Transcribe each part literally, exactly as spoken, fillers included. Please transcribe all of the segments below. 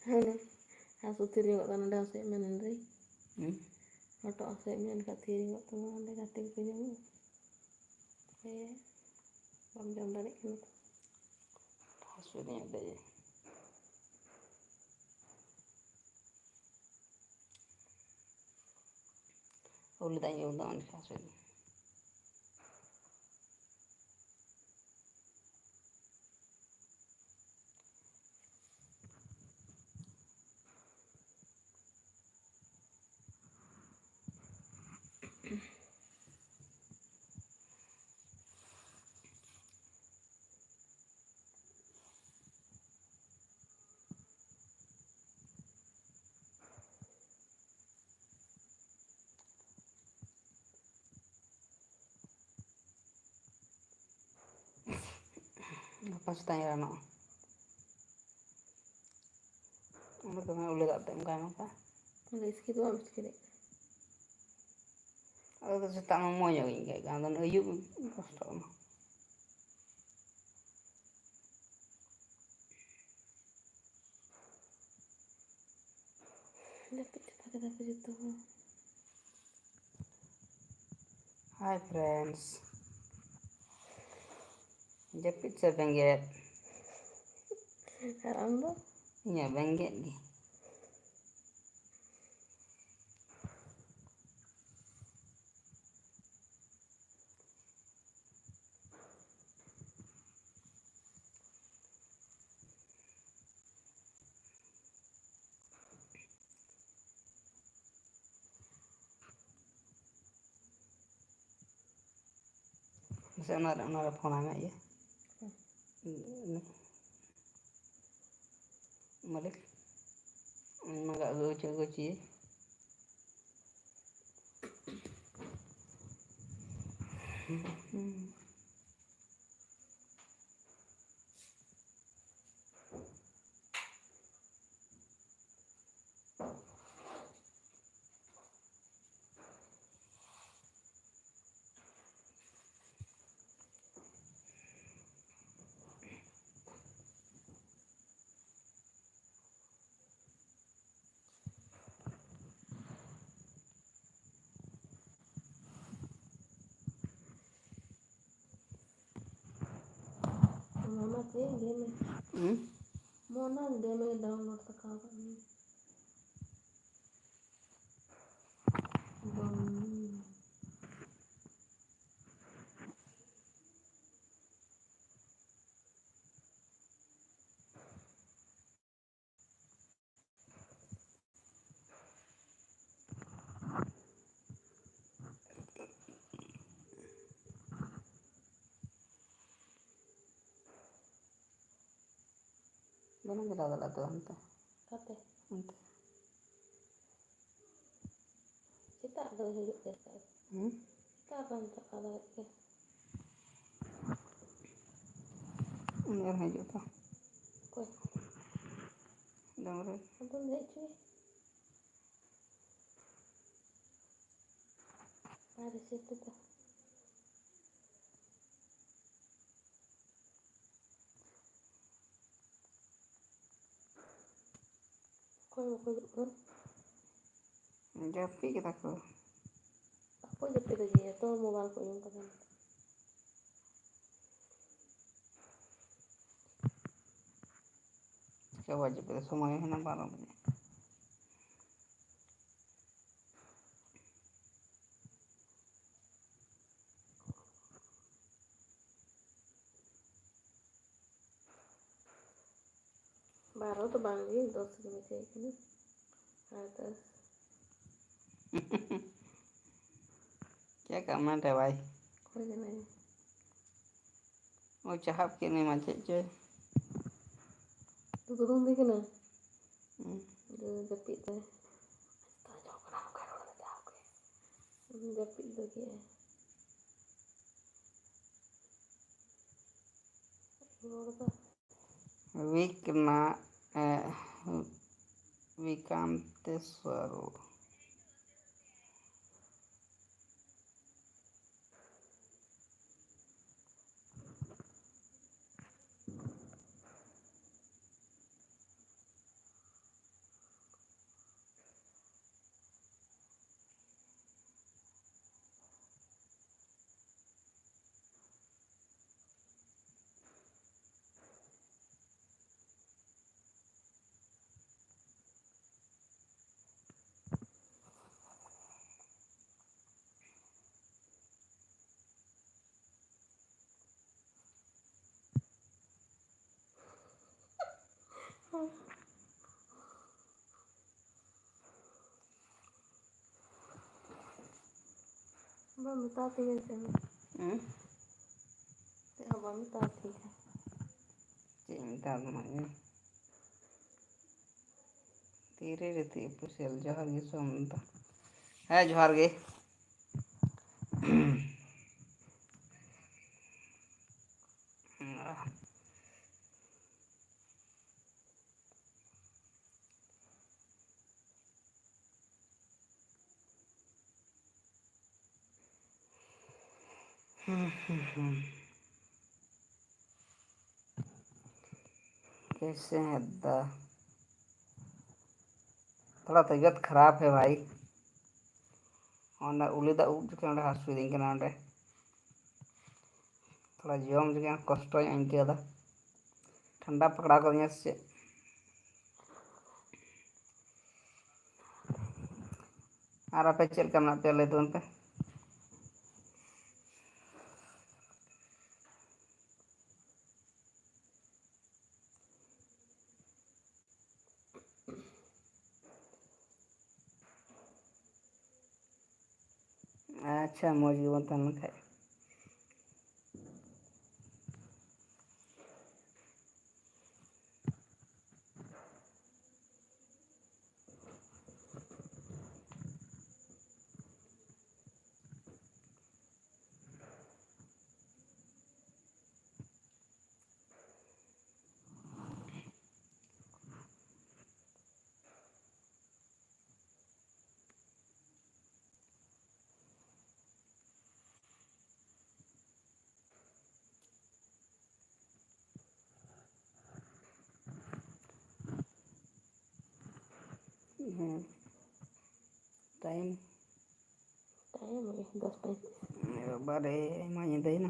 ᱦᱟᱱᱮ ᱦᱟᱹᱥᱩ ᱛᱷᱤᱨ ᱧᱚᱜᱚᱜ ᱠᱟᱱᱟ, ᱱᱚᱸᱰᱮ ᱦᱟᱹᱥᱩᱭᱮᱫ ᱢᱮᱭᱟ ᱱᱚᱸᱰᱮ᱾ ᱦᱩᱸ? ᱦᱚᱴᱚᱜ ᱦᱟᱹᱥᱩᱭᱮᱫ ᱢᱮᱭᱟ, ᱮᱱᱠᱷᱟᱱ ᱛᱷᱤᱨ ᱧᱚᱜᱚᱜ ᱛᱟᱢᱟ ᱚᱸᱰᱮ, ᱜᱟᱛᱮ ᱠᱚᱠᱚ ᱧᱟᱢᱚᱜᱼᱟ᱾ ᱦᱮᱸ, ᱵᱟᱢ ᱡᱚᱢ ᱫᱟᱲᱮᱭᱟᱜ ᱠᱟᱱᱟ ᱛᱚ᱾ ᱦᱟᱹᱥᱩᱭᱮᱫᱤᱧᱟ ᱟᱹᱰᱤ᱾ ᱩᱞ ᱫᱟᱜ ᱤᱧ ᱩᱞ ᱫᱟᱜ ᱚᱸᱰᱮ ᱦᱟᱹᱥᱩᱭᱮᱫᱤᱧᱟ᱾ ᱜᱟᱯᱟ ᱥᱮᱛᱟᱜ ᱤᱧ ᱨᱟᱱᱚᱜᱼᱟ᱾ ᱚᱸᱰᱮ ᱫᱚᱢᱮ ᱩᱞᱤ ᱫᱟᱜ ᱛᱮ ᱚᱱᱠᱟᱭ ᱢᱮ ᱠᱷᱟᱱ᱾ ᱚᱸᱰᱮ ᱤᱥᱠᱤᱨ ᱫᱚ ᱵᱟᱢ ᱤᱥᱠᱤᱨᱮᱫ ᱠᱟᱱᱟ᱾ ᱟᱫᱚ ᱥᱮᱛᱟᱜ ᱢᱟ ᱢᱚᱡᱽ ᱧᱚᱜ ᱜᱤᱧ ᱟᱹᱭᱠᱟᱹᱜ ᱠᱟᱱ, ᱟᱫᱚ ᱟᱹᱭᱩᱵ ᱠᱚᱥᱴᱚᱜ ᱠᱟᱱᱟ᱾ ᱡᱟᱹᱯᱤᱫ ᱪᱟᱵᱟ ᱠᱮᱫᱟ ᱠᱚ ᱡᱚᱛᱚ ᱦᱚᱲ᱾ Hi friends, ᱡᱟᱹᱯᱤᱫ ᱥᱮ ᱵᱮᱸᱜᱮᱫ? ᱟᱨ ᱟᱢ ᱫᱚ? ᱤᱧᱟᱹᱜ ᱵᱮᱸᱜᱮᱫ ᱜᱮ᱾ ᱢᱟᱥᱮ ᱚᱱᱟᱨᱮ, ᱚᱱᱟᱨᱮ ᱯᱷᱳᱱ ᱟᱭ ᱢᱮ, ᱤᱭᱟᱹ᱾ ᱢᱟᱹᱞᱤᱠ, ᱚᱱᱟ ᱜᱮ ᱟᱹᱜᱩ ᱦᱚᱪᱚ, ᱟᱹᱜᱩ ᱦᱚᱪᱚᱭᱮ᱾ ᱢᱟ ᱪᱮᱫ ᱜᱮᱢ ᱦᱩᱸ? ᱢᱚᱱᱟ ᱜᱮᱢ ᱰᱟᱣᱩᱱᱞᱳᱰ ᱛᱟᱠᱟᱣ ᱠᱟᱜ ᱢᱮ᱾ ᱵᱟᱝ᱾ ᱵᱟᱹᱧ ᱪᱟᱞᱟᱣ ᱫᱟᱲᱮᱭᱟᱜᱼᱟ ᱛᱚ ᱚᱱᱛᱮ᱾ ᱚᱠᱟᱛᱮ? ᱚᱱᱛᱮ᱾ ᱥᱮᱛᱟᱜ ᱫᱚ ᱦᱤᱡᱩᱜ ᱯᱮ, ᱥᱮᱛᱟᱜ᱾ ᱦᱩᱸ? ᱥᱮᱛᱟᱜ ᱵᱟᱢ ᱪᱟᱞᱟᱣ ᱫᱟᱲᱮᱭᱟᱜ ᱜᱮᱭᱟ᱾ ᱩᱱᱤ ᱟᱨᱦᱚᱸ ᱦᱤᱡᱩᱜ ᱛᱚ᱾ ᱚᱠᱚᱭ? ᱰᱟᱝᱨᱤ᱾ ᱟᱫᱚᱢ ᱫᱮᱡ ᱦᱚᱪᱚᱭ᱾ ᱟᱨ ᱨᱤᱥᱤᱵᱷ ᱛᱮᱫᱚ᱾ ᱚᱠᱚᱭ ᱵᱟᱠᱚ ᱦᱤᱡᱩᱜ ᱠᱟᱱᱟ? ᱡᱟᱹᱯᱤᱫ ᱠᱮᱫᱟ ᱠᱚ᱾ ᱵᱟᱠᱚ ᱡᱟᱹᱯᱤᱫ ᱞᱟᱹᱜᱤᱫ, ᱡᱚᱛᱚ ᱢᱳᱵᱟᱭᱤᱞ ᱠᱚ ᱩᱭᱩᱝ ᱠᱟᱫᱟ᱾ ᱪᱤᱠᱟᱹ ᱵᱟᱭ ᱡᱟᱹᱯᱤᱫᱟ? ᱥᱚᱢᱚᱭ ᱦᱩᱭᱱᱟ ᱵᱟᱨᱚ ᱵᱟᱡᱮ᱾ ᱵᱟᱨᱚ ᱫᱚ ᱵᱟᱝ ᱜᱮ, ᱫᱚᱥ ᱜᱮ ᱢᱮᱛᱟᱭ ᱠᱟᱱᱟ᱾ ᱟᱨ ᱫᱚᱥ᱾ ᱪᱮᱫ ᱠᱟᱜ ᱢᱮ ᱨᱮ ᱵᱷᱟᱭ? ᱚᱠᱚᱭ ᱠᱟᱱᱟᱭ? ᱳ, ᱪᱟᱦᱟᱵ ᱠᱮᱫ ᱢᱮ ᱢᱟ, ᱪᱮᱫ ᱪᱚᱭ? ᱛᱩ ᱫᱩᱫᱩᱢ ᱫᱤ ᱠᱟᱱᱟ? ᱦᱩᱸ᱾ ᱫᱩ ᱡᱟᱹᱯᱤᱫ ᱫᱟᱭ᱾ ᱡᱟᱹᱯᱤᱫ ᱫᱚ ᱠᱮᱜᱼᱟᱭ᱾ ᱨᱚᱲ ᱫᱚ᱾ ᱣᱤᱠᱱᱟ-, ᱮ, ᱣᱤᱠᱟᱱᱛᱮᱥᱣᱚᱨᱩ᱾ ᱵᱟᱢ ᱢᱮᱛᱟ ᱫᱤᱧᱟ ᱪᱮᱫ ᱦᱚᱸ᱾ ᱦᱮᱸ? ᱪᱮᱫ ᱦᱚᱸ ᱵᱟᱢ ᱢᱮᱛᱟ ᱫᱤᱧᱟ᱾ ᱪᱮᱫ ᱤᱧ ᱢᱮᱛᱟ ᱫᱤᱧᱟ? ᱛᱤᱨᱮ ᱨᱤᱛᱤ ᱚᱯᱷᱤᱥᱤᱭᱟᱞ, ᱡᱚᱦᱟᱨ ᱜᱮ ᱥᱳᱢᱱᱟᱛᱷ᱾ ᱦᱮᱸ, ᱡᱚᱦᱟᱨ ᱜᱮ᱾ कैसे हैं दा? थोड़ा तबीयत खराब है भाई। ᱚᱱᱟ ᱩᱞᱤ ᱫᱟᱜ ᱩᱵ ᱡᱚᱠᱷᱚᱱ ᱚᱸᱰᱮ ᱦᱟᱹᱥᱩᱭᱤᱫᱤᱧ ᱠᱟᱱᱟ ᱚᱸᱰᱮ᱾ ᱛᱷᱚᱲᱟ ᱡᱚᱢ ᱨᱮᱜᱮ ᱠᱚᱥᱴᱚᱧ ᱟᱹᱭᱠᱟᱹᱣ ᱮᱫᱟ᱾ ᱴᱷᱟᱱᱰᱟ ᱯᱟᱠᱲᱟᱣ ᱠᱟᱫᱤᱧᱟ ᱥᱮ ᱪᱮᱫ? ᱟᱨ ᱟᱯᱮ ᱪᱮᱫ ᱞᱮᱠᱟ ᱢᱮᱱᱟᱜ ᱯᱮᱭᱟ ᱞᱟᱹᱭ ᱛᱟᱵᱚᱱ ᱯᱮ? ᱟᱪᱪᱷᱟ, ᱢᱚᱡᱽ ᱜᱮᱵᱚᱱ ᱛᱟᱦᱮᱸ ᱞᱮᱱ ᱠᱷᱟᱡ᱾ ᱦᱮᱸ, ᱴᱟᱭᱤᱢ᱾ ᱴᱟᱭᱤᱢ ᱦᱩᱭ ᱫᱚᱥ ᱯᱚᱸᱭᱛᱨᱤᱥ᱾ ᱮ ᱵᱟᱵᱟ ᱨᱮ, ᱟᱭᱢᱟ ᱧᱤᱫᱟᱹᱭᱮᱱᱟ᱾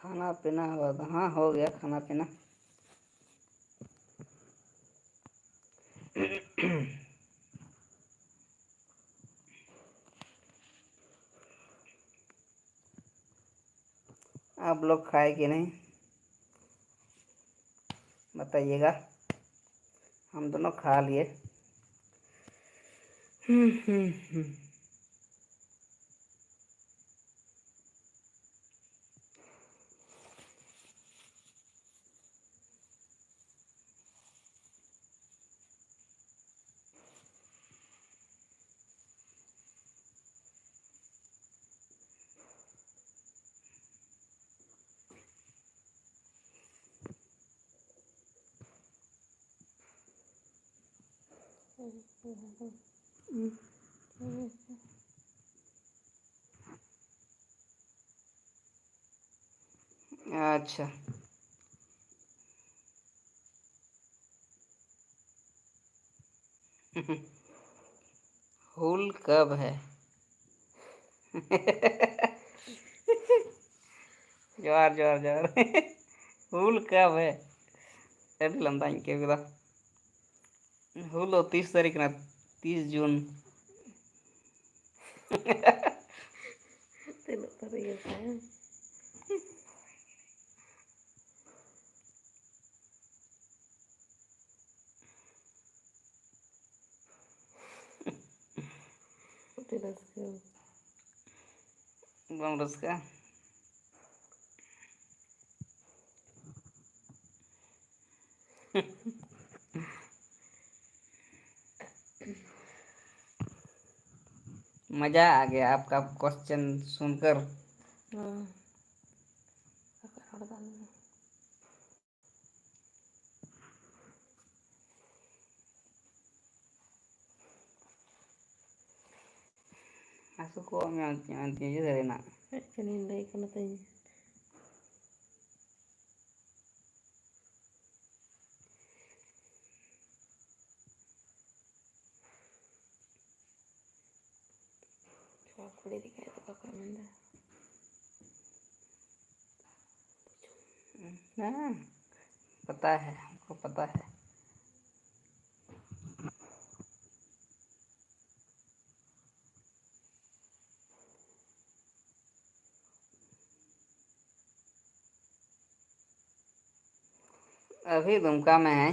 खाना पीना हुआ था? हाँ, हो गया खाना पीना। आप लोग खाए कि नहीं, बताइएगा। हम दोनों खा लिए। हम्म, हम्म, हम्म। अच्छा। हुल कब है? जोहार, जोहार, जोहार। हुल कब है? ᱟᱹᱰᱤ ᱞᱟᱸᱫᱟᱧ ᱟᱹᱭᱠᱟᱹᱣ ᱠᱮᱫᱟ᱾ ᱦᱩᱞ ᱫᱚ ᱛᱤᱥ ᱛᱟᱹᱨᱤᱠᱷ ᱠᱟᱱᱟ? ᱛᱤᱥ ᱡᱩᱱ᱾ ᱛᱤᱱᱟᱹᱜ ᱛᱟᱹᱨᱤᱠᱷ ᱠᱟᱱᱟ? ᱟᱹᱰᱤ ᱨᱟᱹᱥᱠᱟᱹ᱾ ᱵᱟᱢ ᱨᱟᱹᱥᱠᱟᱹᱜᱼᱟ? मज़ा आ गया आपका क्वेश्चन सुनकर। हाँ। ᱦᱟᱹᱥᱩ ᱠᱚ ᱢᱮ ᱚᱱᱛᱮ, ᱚᱱᱛᱮ ᱤᱭᱟᱹ ᱫᱟᱲᱮ ᱱᱟ᱾ ᱦᱮᱡ ᱠᱟᱹᱱᱟᱹᱧ, ᱞᱟᱹᱭ ᱠᱟᱱᱟ ᱛᱚᱧ᱾ ᱪᱷᱚᱲᱟ ᱠᱩᱲᱤ ᱫᱤᱠᱷᱟᱭ ᱫᱚ ᱵᱟᱠᱚ ᱢᱮᱱᱫᱟ᱾ हाँ, पता है, हमको पता है। अभी दुमका में है।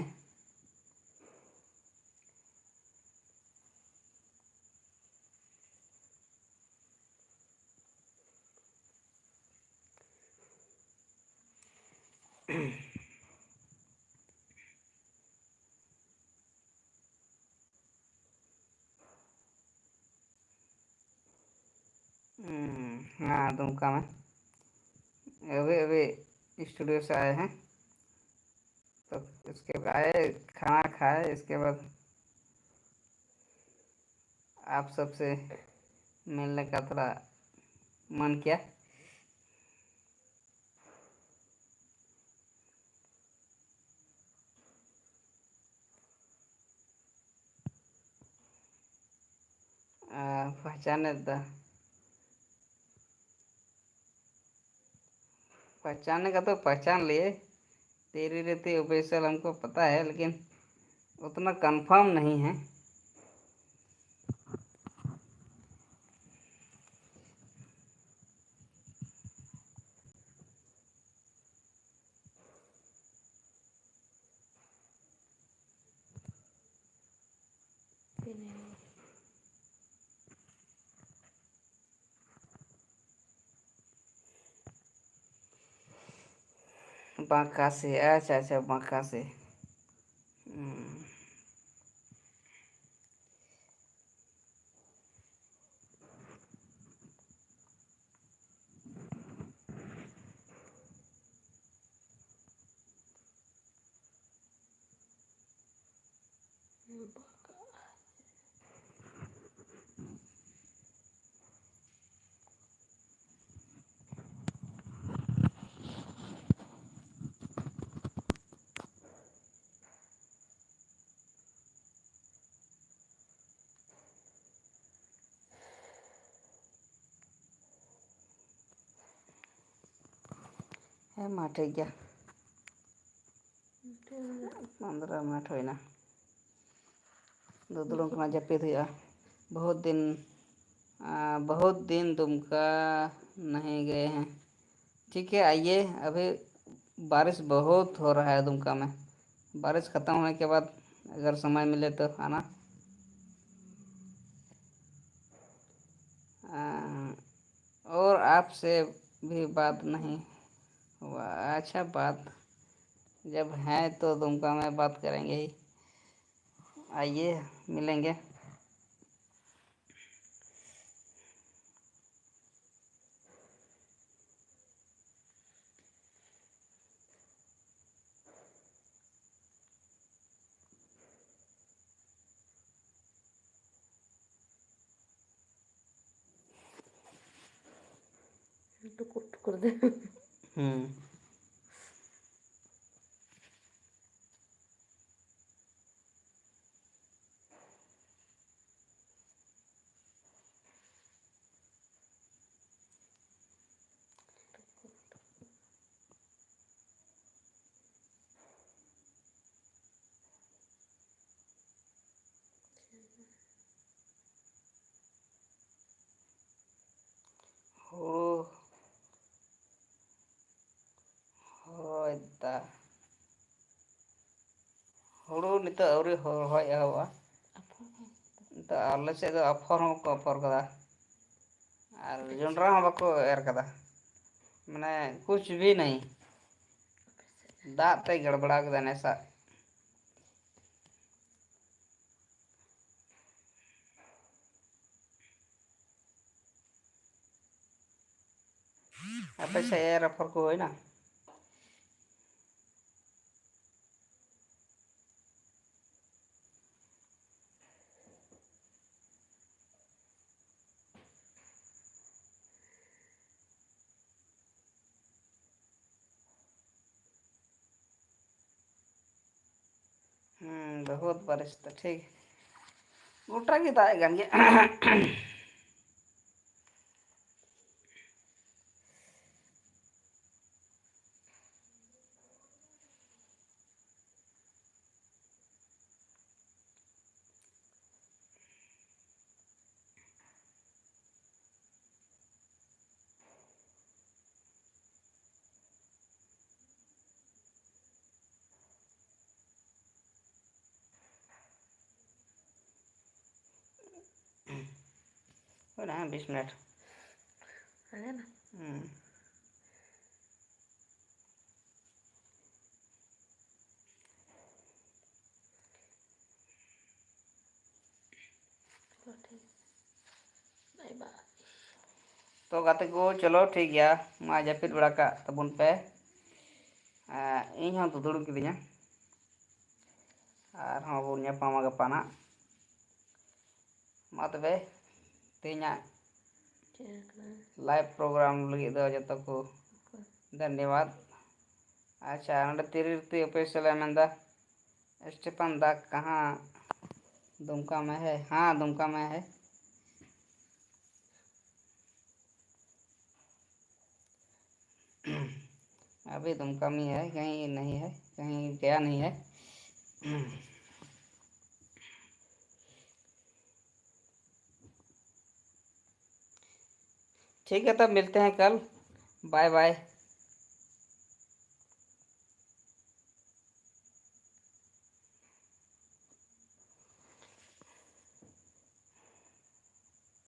हम्म, हाँ, दुमका में। अभी अभी स्टूडियो से आए हैं, तो इसके बाद आए, खाना खाए, इसके बाद आप सबसे मिलने का थोड़ा मन किया। आ, पहचाने दा, पहचानने का तो पहचान लिए, तेरी रेती ऑफिशियल हमको पता है, लेकिन उतना कंफर्म नहीं है। बांका से, अच्छा, अच्छा, बांका से। हम्म। ᱦᱮᱸ, ᱢᱟ ᱴᱷᱤᱠ ᱜᱮᱭᱟ᱾ ᱯᱚᱱᱫᱽᱨᱚ ᱢᱤᱱᱤᱴ ᱦᱩᱭᱱᱟ᱾ ᱫᱩᱫᱲᱩᱢ ᱠᱟᱱᱟ, ᱡᱟᱹᱯᱤᱫ ᱦᱩᱭᱩᱜᱼᱟ᱾ ᱵᱚᱦᱩᱛ ᱫᱤᱱ, ᱟ, ᱵᱚᱦᱩᱛ ᱫᱤᱱ ᱫᱩᱢᱠᱟ ᱱᱟᱦᱤ ᱜᱮ ᱦᱮᱸ᱾ ᱴᱷᱤᱠ ᱦᱮᱸ, ᱟᱭᱮ, ᱟᱵᱷᱤ ᱵᱟᱨᱤᱥ ᱵᱚᱦᱩᱛ ᱦᱳ ᱨᱟᱦᱟ ᱦᱮᱸ ᱫᱩᱢᱠᱟ ᱢᱮ᱾ ᱵᱟᱨᱤᱥ ᱠᱷᱟᱛᱟᱢ ᱦᱳᱱᱮ ᱠᱮ ᱵᱟᱫ ᱟᱜᱟᱨ ᱥᱚᱢᱚᱭ ᱢᱤᱞᱮ ᱛᱚ ᱟᱱᱟ᱾ ᱟ, ᱚᱨ ᱟᱯ ᱥᱮ ᱵᱷᱤ ᱵᱟᱛ ᱱᱟᱦᱤ ᱦᱩᱣᱟ᱾ ᱟᱪᱪᱷᱟ, ᱵᱟᱛ ᱡᱟᱵ ᱦᱮᱸ ᱛᱚ ᱫᱩᱢᱠᱟ ᱢᱮ ᱵᱟᱛ ᱠᱟᱨᱮᱝᱜᱮ ᱦᱤ᱾ ᱟᱭᱮ, ᱢᱤᱞᱮᱝᱜᱮ᱾ ᱴᱩᱠᱩᱨ ᱴᱩᱠᱩᱨ ᱫᱮ᱾ ᱦᱩᱸ᱾ ᱦᱩᱲᱩ᱾ ᱦᱳᱭ ᱫᱟ᱾ ᱦᱩᱲᱩ ᱱᱤᱛᱚᱜ ᱟᱹᱣᱨᱤ ᱨᱚᱦᱚᱭ ᱮᱦᱚᱵᱚᱜᱼᱟ᱾ ᱱᱤᱛᱚᱜ ᱟᱞᱮ ᱥᱮᱫ ᱫᱚ ᱟᱯᱷᱚᱨ ᱦᱚᱸ ᱵᱟᱠᱚ ᱟᱯᱷᱚᱨ ᱠᱟᱫᱟ᱾ ᱟᱨ ᱡᱚᱱᱰᱨᱟ ᱦᱚᱸ ᱵᱟᱠᱚ ᱮᱨ ᱠᱟᱫᱟ᱾ ᱢᱟᱱᱮ ᱠᱩᱪ ᱵᱷᱤ ᱱᱟᱦᱤ᱾ ᱫᱟᱜ ᱛᱮᱭ ᱜᱟᱲᱵᱟᱲᱟ ᱠᱮᱫᱟ ᱱᱮᱥᱟᱜ᱾ ᱟᱯᱮ ᱥᱮᱫ ᱮᱨ ᱟᱯᱷᱚᱨ ᱠᱚ ᱦᱩᱭᱱᱟ? ᱦᱩᱸ, ᱵᱚᱦᱩᱛ ᱵᱟᱨᱤᱥ ᱛᱚ ᱴᱷᱤᱠ᱾ ᱜᱚᱴᱟ ᱜᱮ ᱫᱟᱜ ᱮᱫ ᱠᱟᱱ ᱜᱮᱭᱟ᱾ ᱦᱮᱸ, ᱵᱤᱥ ᱢᱤᱱᱤᱴ᱾ ᱦᱮᱸ ᱱᱟ᱾ ᱦᱩᱸ᱾ ᱪᱚᱞᱚ ᱴᱷᱤᱠ᱾ ᱵᱟᱭ ᱵᱟᱭ᱾ ᱛᱚ ᱜᱟᱛᱮ ᱠᱚ, ᱪᱚᱞᱚ ᱴᱷᱤᱠ ᱜᱮᱭᱟ, ᱢᱟ ᱡᱟᱹᱯᱤᱫ ᱵᱟᱲᱟ ᱠᱟᱜ ᱛᱟᱵᱚᱱ ᱯᱮ᱾ ᱮᱸ, ᱤᱧ ᱦᱚᱸ ᱫᱩᱫᱩᱲᱩᱵ ᱠᱤᱫᱤᱧᱟ, ᱟᱨᱦᱚᱸ ᱵᱚᱱ ᱧᱟᱯᱟᱢᱟ ᱜᱟᱯᱟ ᱱᱟᱜ᱾ ᱢᱟ ᱛᱚᱵᱮ, ᱛᱮᱦᱮᱧᱟᱜ ᱪᱮᱫ ᱠᱟᱱᱟ? ᱞᱟᱭᱤᱵᱷ ᱯᱨᱳᱜᱨᱟᱢ ᱞᱟᱹᱜᱤᱫ ᱫᱚ ᱡᱚᱛᱚ ᱠᱚ ᱫᱷᱚᱱᱭᱚᱵᱟᱫ᱾ ᱟᱪᱪᱷᱟ, ᱱᱚᱰᱮ ᱛᱤᱨᱤ ᱨᱤᱛᱤ ᱚᱯᱷᱤᱥᱤᱭᱟᱞ ᱮ ᱢᱮᱱᱫᱟ, ᱥᱴᱮᱯᱷᱟᱱ ᱫᱟ ᱠᱟᱦᱟᱸ ᱫᱩᱢᱠᱟ ᱢᱮ ᱦᱮ? ᱦᱟᱸ, ᱫᱩᱢᱠᱟ ᱢᱮ ᱦᱮ᱾ अभी दुमका में है, कहीं नहीं है, कहीं गया नहीं है। ठीक है, तब मिलते हैं कल। Bye bye.